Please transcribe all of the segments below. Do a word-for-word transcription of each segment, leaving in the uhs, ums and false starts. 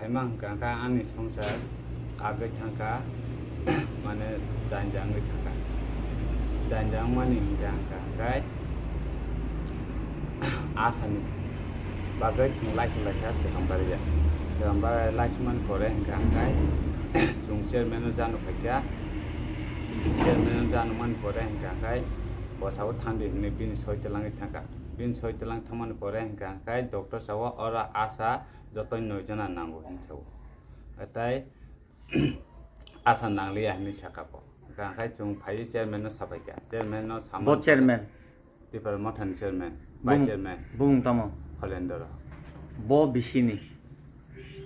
Phaima hwnkha khe ani swngchar kagwi thangkha, mane janja wngwi thangkha. Janja wngmani hwnkha hwnkha khe asani bagwi chwng laising laikha Sekambaria. Sekambaria laisingmani pore hwnkha hwnkha khe chwng chairman-o jano phaikha. Chairman-o jano mani pore hwnkha hwnkha khe bwsao thandi hwnwi bini soi twlangwi thangkha. Bini soi twlang thangmani pore hwnkha hwnkha khe doctor sao oro asa jotoni noi jona nango hinwi sao. Tei asa nangliya hinwi saka bo. Hwnkha khe chwng phaiwi chairman no sabaikha. Chairman no samani Bo chairman? Tipra Mothani chairman, vice Bung-, chairman. Bung tamo? Holendra. Bo bisini?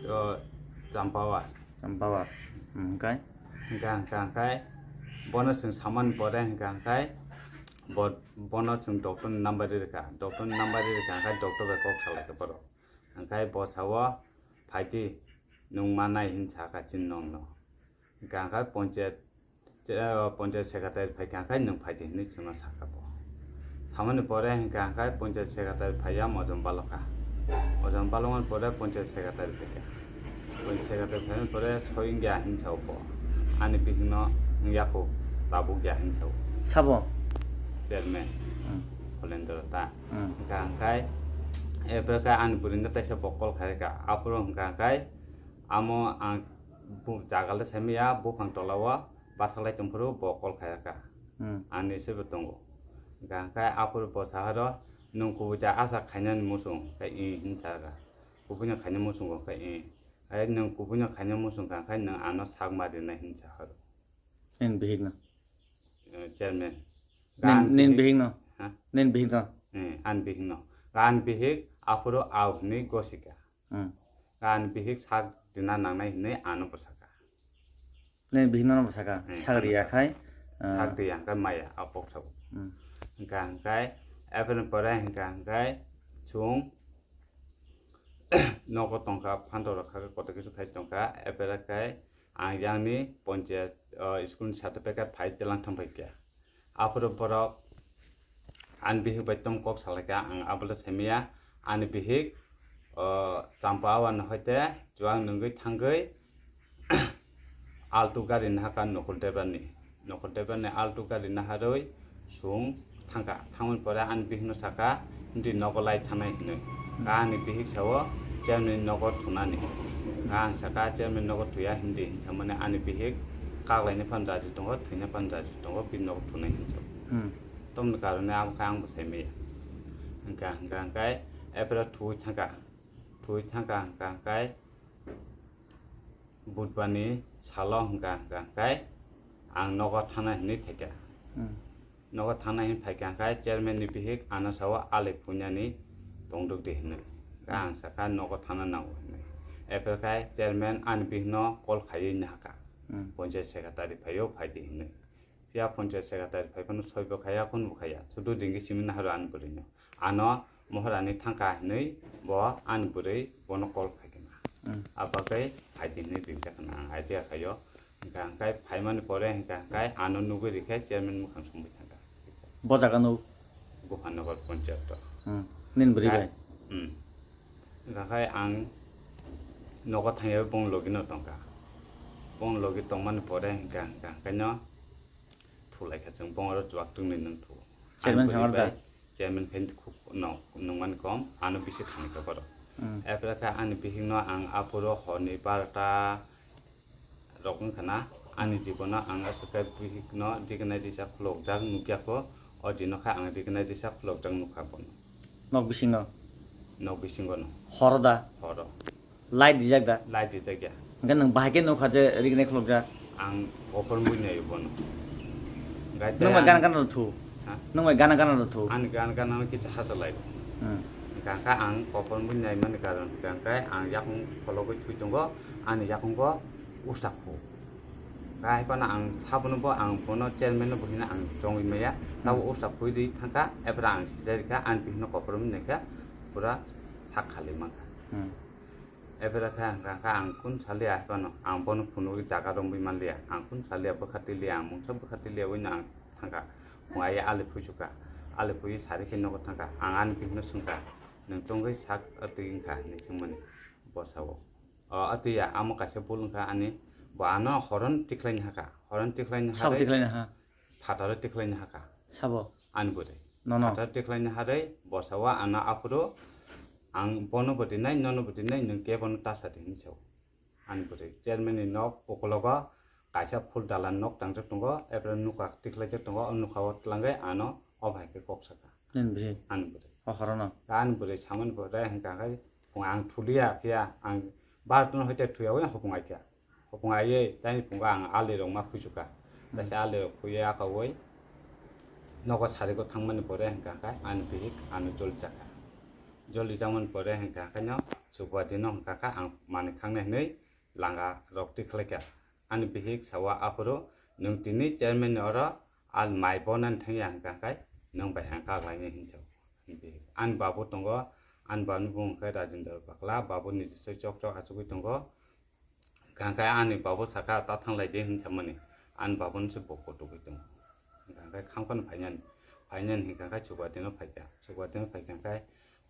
O, Champawar. Champawar. Hmm, hwnkhe? Hwnkha, hwnkha, hwnkhe bono chwng samani pore hwnkha, hwnkhe bo, bono chwng doctor ni number ririkha. Doctor ni number ririkha, hwnkhe doctor bai kok salaikha borok. Hwnkhe bo sao, "Phaidi, nwng ma nai," hin sakha chini nokno. Hwnkha khe ponchayat, che-, o, ponchayat secretary phaikha khe, "Nwng phaidi," hinwi chwngno sakha bo. Samani pore hwnkha khe ponchayat secretary phaiya Mojon Balokha. Mojon Balokmani pore ponchayat secretary phaikha. Ponchayat secretary phaimani pore soi wngya hin sao bo. Ani bihikno wngya kho, tabuk ya hin sao. Sabo? Chairman. Hmm. Holendra ta. Hmm. Hwnkha hwnkhe, ebra khe ani bwrwino teisa bo call khaikha. Aphuru hwnkha hwnkhe, amo ang bu-, jaga le saimaya, buphang tola o basaklai tongphuru bo call khaikha. Hmm. Ani se bo tongo. Hwnkha hwnkhe aphuru bo saharo, "Nwng kubui ta asa khainani muchung?" Khe, "Ee," hin sakha. "Kubuino khaina muchungo?" Khe, "Ee." Hai nwng kubuino khaina muchung kha, khai nwng ano sak ma rinai hin sa horo. Nini bihik no? Eh, chairman. Nin, Gan nin bihik. Bihik no? Ha? Nin bihik no? Eh, an bihik no. Gan bihik aphuru au hinwi gosika. Hmm. Gan bihik sak rina nangnai hinwi ano bwsaka. Nin bihik no bwsaka. Hmm, sak ano riya saka. Khai, ah, sak riya khai maya apok sabo. Hmm. Hwnkha hwnkhe, apple pore hwnkha hwnkhe, chwng nogo tongkha, phantok rok kha khe kotor kisa khai tongkha, apple khai ang yang ni ponchayat, o, school ni certificate phai telang thang phai kha. Aphuru borok ani bihik bai tom kok salaikha, ang abo le saimaya, ani bihik, o, Champa awan hoite chuwang nungwi thangwi, Alto gari nahakha Nokul Debbarma ni. Nokul Debbarma ni Alto gari naharwi chwng thangkha. Thangmani pore ani bihikno sakha, "Hindi nogo lai thanai," hinwi. Kha ani bihik sao, "Chairman ni nogo thunani." Kha ang sakha, "Chairman ni nogo thuya hindi," hinwi thangmani ani bihik kaklaina phano raji tongo, thwina phano raji tongo, bini nogo thunai hinwi sao. Hmm. Tamoni karone abo khe ang bo saimaya. Hwnkha, hwnkha, hwnkhe, apple thuwi thangkha. Thuwi thangkha, hwnkha, hwnkhe, Budbani salo hwnkha hwnkha khe ang nogo thana hinwi phaikha. Hmm. Nogo thana hinwi phaikha khe chairman ni bihik ano sao alai phuinani tongdwk di hinwi. Khe ang sakha nogo thana nango hinwi. Apple khai chairman ani bihikno call khaiwi nahakha. Hmm. Ponchayat secretary phaio phaidi hinwi. Phiya ponchayat secretary phai phano soi bo khaiya, kun bo khaiya. Sudu dingki simi naharo ani bwrwino. Ano mohorani thangkha hinwi bo ani bwrwi bono call khaikha na. Hmm. Abagwi phaidi hinwi ringjak na ang idea khaio. Hwnkha hwnkhe phaimani pore hwnkha hwnkhe ano nugwi rikhe chairman mwkhang songwi thangkha. Bo jaga no? Gopalnagar ponchayat o. Hmm. Nini bwrwi bai? Hmm. Hwnkha khe ang nogo thangya bong logi no tongkha. Bong logi tongmani pore hwnkha hwnkha hwnkhe no thulaikha chwng bongoro chuak tungni nung thu. Chairman sangar da? Chairman khe khuk no nungmani kom, ano bisi thangkha borok. Hmm. Apre khe ani bihikno ang aphuru horni barota rok wngkha na, ani jibono ang aswk khe bihikno dignai disa khulokjak nukya kho, o dino khe ang dignai disa khulokjak nukha bono. Nok bisingo? Nok bisingo no. Horo da? Horo. Light dijak da? Light dijak ya. Hwnkhe nwng bahai khe nukha je rignai khulokjak? Ang kophor mui naio bono. Hwnkhe nwng bai ang gana gana rw thu? Ha? Nwng bai gana gana rw thu? Ani gana gana no kisa hachal lai. Hmm. Hwnkhe ang kophor mui naimani karon hwnkhe ang yakung khologwi thwi tongo, ani yakungo usak khu. Hwnkhe hai phano ang sabono bo ang bono chairman no bo hino ang chongwi maya, tabo usak khwi rwi thangkha, epre ang sijai rikha, ani bihikno kophor mui naikha, pura sak khalwi mankha. Hmm. Ebere khe hwnkha khe ang kun saliya hai phano, ang bono phunugwi jaga romwi manliya, ang kun saliya bwkha tiliya, ang mungsa bwkha tiliya wino ang thangkha, phung ai ali phuisukha, ali phui sari khe nogo thangkha, ang ani bihikno swngkha, "Nwng tongwi sak twi wngkha?" hinwi swngmani bwsao. O, atwi ya, amo kaisa bul wngkha ani, bo ano horon tikhlaini haka, horon tikhlaini Sabo harwi tikhlaini ha. Phataro tikhlaini haka. Sabo. Ani bwrwi. Nono. Phataro tikhlaini harwi, bosao ano aphuru, ang bono bo dinai, nono bo dinai, nwng kebono ta sa di hinwi sao. Ani bwrwi chairman ni nok ukologo kaisa phul dalan nok tangjak tongo, epre nokha tikhlaijak tongo, o nokha o twlangwi ano o bai khe kok saka. Nini bwrwi? Ani bwrwi. O horono? Ani bwrwi samani pore hwnkha khe, phung ang thuliya phiya, ang bartano hoite thuyawi hopung aikha. Hopung aiwi tei phungo ang ali rok ma phuichukha. Taisa ali rok phuiwi akawi nogo sari go thangmani pore hwnkha khe ani bihik ano joli chakha. Joli changmani pore hwnkha khe no chukwa dino hwnkha khe ang manwi khangnai hinwi langa rok tikhlaikha. Ani bihik sawa aphuru, "Nwng tini chairman ni oro al mai bonani thangya hwnkha khe nwng bai ang kak lainai," hinwi sao. Ani bihik. Ani babu tongo, ani babu ni bumung khe Rajendra Bakla, babu ni jisoi chok chok achugwi tongo. Hwnkha khe ani babu saka, "Ta thang lai di," hinwi samani. Ani babu ni se bo kotugwi tongo. Hwnkha khe kham kheno phainani, phainani hwnkha khe chukwa dino phaikha, chukwa dino phaikha khe,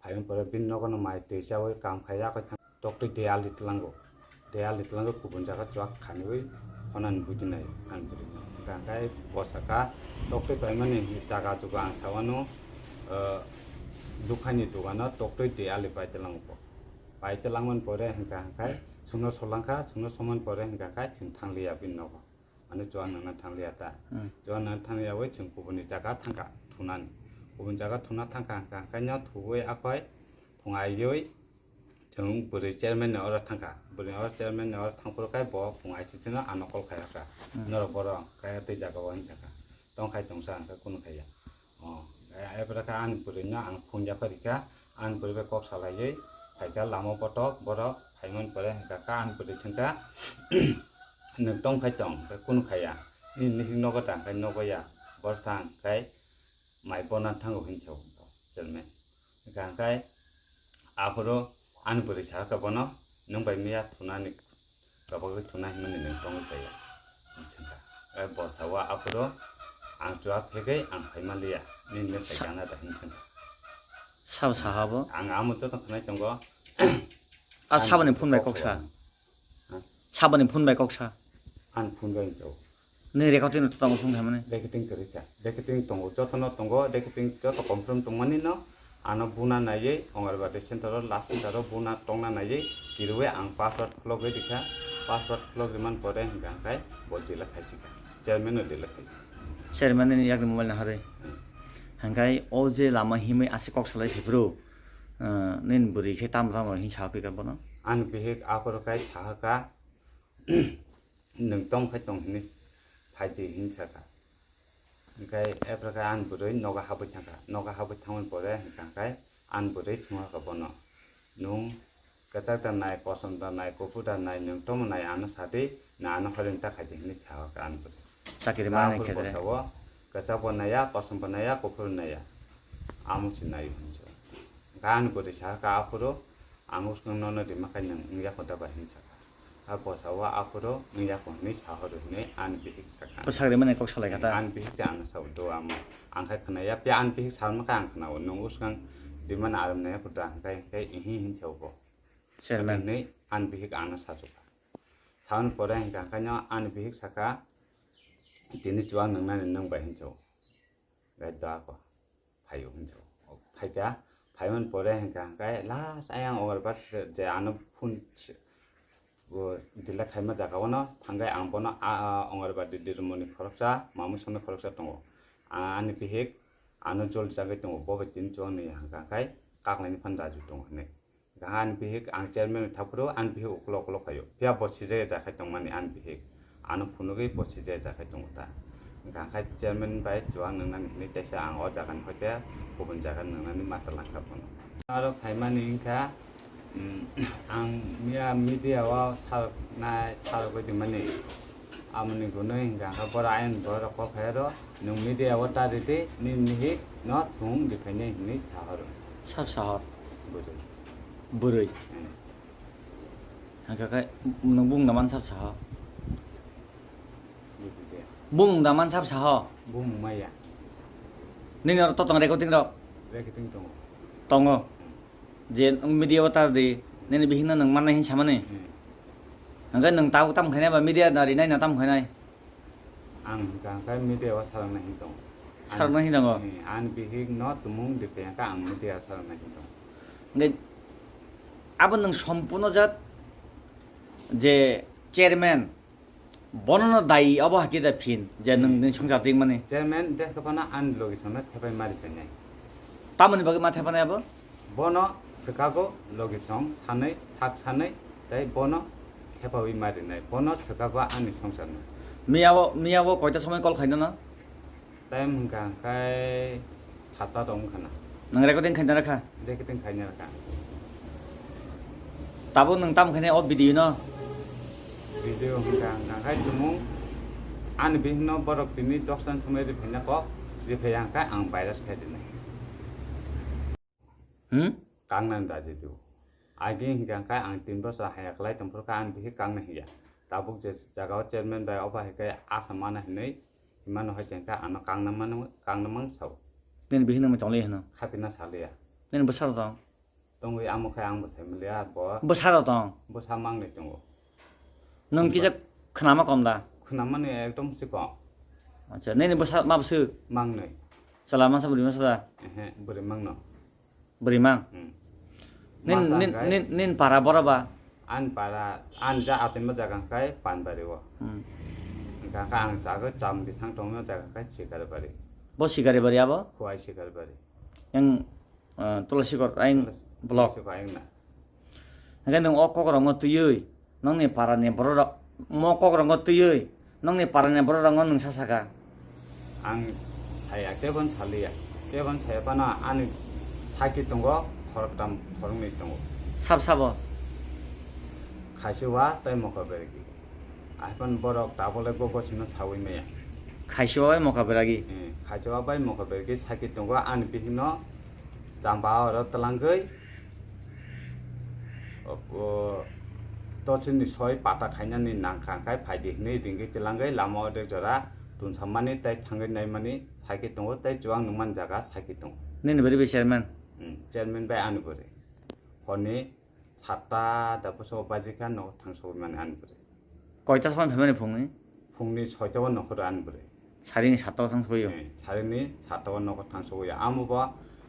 phaimani pore bini nogo no mai twi chawi kam khai, yakho thang toktwi de ali twlango, de ali twlango kubun jaga chuak khaniwi honani bujinai ani bwrwi no. Hwnkha khe bo saka toktwi paimani jaga chugo ang sawano, eh, dukhani dogano toktwi de ali pai twlango bo. Pai twlangmani pore hwnkha khe chwngno solangkha, chwngno somani pore hwnkha khe chwng thangliya bini nogo. Mane chuang nangna thangliya ta. Hmm. Chuang nangna thangliya bai chwng kubuni jaga thangkha thunani. Kubuni jaga thuna thangkha hwnkha hwnkhe no thuwi akhoi phung aiwi chwng bwrwi chairman ni oro thangkha. Bwrwi oro chairman ni oro thangphuru khe bo phung aisisino ano call khai hakha. Hmm. Norok borok kaya tei jaga o hinjakha. Tongkhai tongsa hwnkhe kunu khaiya. O, e-, ebra khe ani bwrwino ang phone yapharikha, ani bwrwi bai kok salaiwi phaikha lama o botok, borok phaimani pore hwnkha khe ani bwrwi swngkha, "Nwng tong khai tong, khe kunu khaiya, nini nihik nogo ta, hwnkhe nogo ya, boro thang khai mai bona thango," hinwi sao chairman. Hwnkha hwnkhe aphuru ani bwrwi sakha bono, "Nwng bai miya thunani, kabagwi thuna himani nwng tongwi paiya," hinwi swngkha. Ai bosao aphuru ang chuak phegwi ang phaima liya, nini Sa- saikha na da hinwi swngkha. Sabo saha bo? Ang amo joto khwnai tongo. A saboni phone bai kok sa. Ha? Saboni phone bai kok sa. Ani phone bai sao. Nini recording no tongo sung khamani. Recording kwrwi kha. Recording tongo, jotono tongo, recording joto confirm tongmani no. Ano buna naiwi, Anganwadi center o last center o buna tongna naiwi, kirwi ang password khulogwi rikha. Password khulogwi man pore hwnkha hwnkhe bo delete khaisika. Chairman no delete khai. Chairman ni yakni mobile naharwi. Hmm. Hwnkhe o je lama himwi aswk kok salai sibru, eh, nini bwrwi khe tam tam rw hin sa phika bono. Ani bihik aphuru khai sahaka. Nwng tong khai tong hinwi phai di hinwi sakha. Hwnkhe ephra khe ani bwrwi nogo habwi thangkha. Nogo habwi thangmani pore hwnkha khe ani bwrwi swngakha bono, "Nwng kwchak da nai, kosom da nai, kuphur da nai, nwng tongmo nai ano sa di, na ano horing ta khai di," hinwi sakha ani bwrwi. Chakiri manai khe de. Aphuru bosao kwchak bo naiya, kosom bo naiya, kuphur bo naiya. Amo se naio hinwi sa. Hwnkhe ani bwrwi sakha aphuru, "Ang bwskang nono rima khai nwng wngya kho da ba?" hinwi sakha. A bosao aphuru wngya kho hinwi sahoro hinwi ani bihik sakha. Bwsak rimani kok salai kha ta? Ani bihik se ano sao do amo. Ang khai khwnaya, phiya ani bihik salma khe ang khwnao, "Nwng bwskang rimani aram naiya kho da?" hwnkhe, hwnkhe ihi hinwi sao bo. Chairman. Hinwi ani bihik ano sachukha. Saoni pore hwnkha hwnkhe no ani bihik sakha, "Tini chuak nwngnani nwng bai," hinwi sao. Gai da ko. Phaio hinwi sao. Phaikha, phaimani pore hwnkha hwnkhe last ayang Anganwadi se je ano phone se, bo delete khaima jaga o no thangwi ang bono a, a, Anganwadi dirmoni khoroksa, mamu songni khoroksa tongo. A, ani bihik ano jol chagwi tongo, bo bai tini chuak nwi hwnkha hwnkhe kaklaini phan raju tongo hinwi. Hwnkha ani bihik ang chairman bai thaphuru ani bihik ukulok ukulok phaio. Phiya bo sijaya jakhai tongmani ani bihik. Ano phunugwi bo sijaya jakhai tongo ta. Hwnkha khe chairman bai chuak nwngnani hinwi teisa ang o jaga ni hoite kubun jaga nwngnani ma twlang kha bono. Aro phaimani wngkha, mm, ang miya media o saroknai, sarogwi tongmani. Amoni gunui hwnkha khe borok ayang borok kok khairo, nwng media o ta ridi, nini hik no thung di phainai hinwi sahoro. Sab sahor. Bwrwi. Bwrwi. Hmm. Hwnkha khe nwng bung da man sab saho. Bwrwi de. Bung da man sab saho. Bung maya. Nini oro totong recording rok? Recording tongo. Tongo. Hmm. Je media o ta di, nini bihikno nwng mannai hin samani? Hmm. Hwnkhe nwng tabuk tamo khainai ba media na rinai na tamo khainai? Ang hwnkha hwnkhe media o salakna hini tongo. Salakna hini tongo? Eh, ani bihik no tumung de khe hwnkhe ang media o salakna hini tongo. Hwnkhe abo nwng sompurno jat je chairman, bono no dayi obo hakhe da phin je nwng, hmm, nini songchar twi mani. Chairman de khe phano ani logi songno thepai mari painai. Tamoni bagwi ma thepanai abo? Bono swkago logi song sanwi, sak sanwi, tei bono thepawi ma rinai. Bono swkago ani songcharno. Miyao, miyao koita somoi call khainano? Time hwnkha hwnkhe satta tong wngkha na. Nwng recording khaina rakha? Recording khaina rakha. Tabuk nwng tamo khainai o video no? Video hwnkha hwnkha khai tumung ani bihikno borok tini doksani somoi riphaina kok, riphaiya hwnkha ang virus khai rinai. Hmm? Kangnani raji do. Agi hingka khe ang tin bosor haya kwlai tongphuru kha ani bihik kangna hiya. Tabuk je jaga o chairman bai obo hai khe asa mana hinwi himano hai khe ano kangna mano, kangna mang sao. Nini bihik nang chonglai hino? Khapina saliya. Nini bwsarok tong? Tongwi amo khai ang bwsai maliya bo. Bwsarok tong? Bwsa mangnwi tongo. Nwng kisa khwnama kom da? Khwnamani ekdom se kom. Acha, nini bwsa ma bwswk? Mangnwi. Chwla masa bwrwi masa da? Ehe, bwrwi mangno. Bwrwi mang? Hmm. Nin, masa nin, hwnkhe nin, nin para bora ba? Ani para, ani ja atwima jaga hwnkhe Panbari o. Hmm. Hwnkhe ang jaga cham bisang tongma jaga hwnkhe Sikaribari. Bo Sikaribari abo? Khuwai Sikaribari. Yang, eh, Tulasikot ayang Tulasi-, block. Tulasi ayang na. Hwnkhe nwng o kokrokno twiwi, nokni parani bororok, mo kokrokno twiwi, nokni parani bororokno nwng sa saka. Ang saya, kebon saliya, kebon saya phano ani saki tongo, khoroktam, khoroknwi tongo. Sab sabo? Khaisiwa tei Mokabergi. Aphano borok tabole go gosino sawi maya. Khaisiwa bai Mokabergi? Eh, Khaisiwa bai Mokabergi saki tongo ani bihikno. Chamba oro twlangwi, o, o, tochini soi pata khainani nangkha khai phaidi hinwi ringwi twlangwi lama odek jora tunsammani tei thangwi naimani saki tongo tei chuwang nungmani jaga saki tongo. Nini bwrwi bai chairman? Hmm, chairman bai ani bwrwi. Horni satta da bwsao bajikha nogo thangsogwi mani ani bwrwi. Koita song phaimani phungni? Phungni soita o nokhoro ani bwrwi. Sarini satta o thang sogwi o? Eh, sarini satta o nokhor thang sogwi o. Amo bo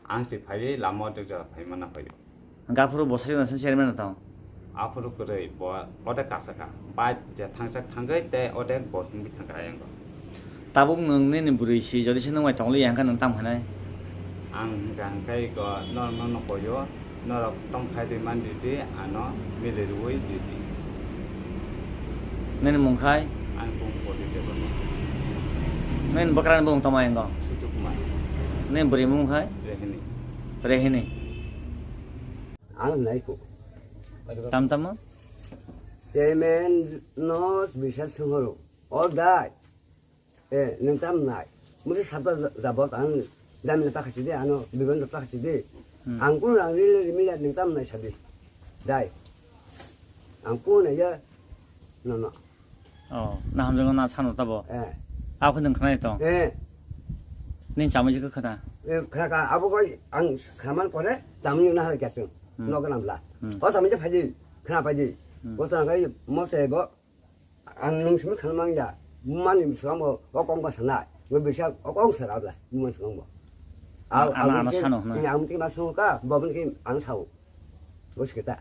ang se phaiwi lama o jora phaimana phai o. Gaphuru bo sari nasa chairman tong? Aphuru kwrwi bo ode kasaka. Bai je thangsak thangwi tei ode bo himbi thangka ayang o. Tabuk nwng nini bwrwi si, jodi se nwng bai tongli ya hwnkhe nwng tamo khainai? Ang hwnkha hwnkhe iko norok nono koyo, norok tong khai di man di di, ano mili rwui di di. Nini mung khai? Ani bung Poti Debbarma. Nini bwkrani bung tamo yango? Sutu Kumar. Nini bwrwi mung khai? Rehini. Rehini. Ang nai ko. Tam tamo? Chairman no bisa sungoro. O dai. Eh, nwng tam nai. Musi sabta jabot ang jamina ta khachidi, ano bibanda ta khachidi. Hmm. Ang kun rang ri ri mila nwng tam nai sadi. Dai. Ang kun ya no no. Oh, na hamjang na sano tabo. Eh. Ako nwng khnai tong. Eh. Ning chamai jikha khna. Eh, khna ka abo koi ang khnaman pore chamai na har kya tung. Hmm. No ka namla. Hmm. O chamai phadi, khna phadi. Hmm. O ta kai mo te bo. Ang nwng simi khanmang ya, bumani bwskango o kok bwsa nai, bo bisa o kok sa abla, bumani bwskango. Ang, ang, ang ano sano hwnwi. Ang tini ma sano ka, bo bini ki ang sao. Bo sikita.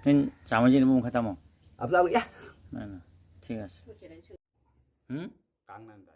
Tin chamajini bumung kha tamo? Abla ya. Na, na. Thik ase. Hmm? Kang nang da.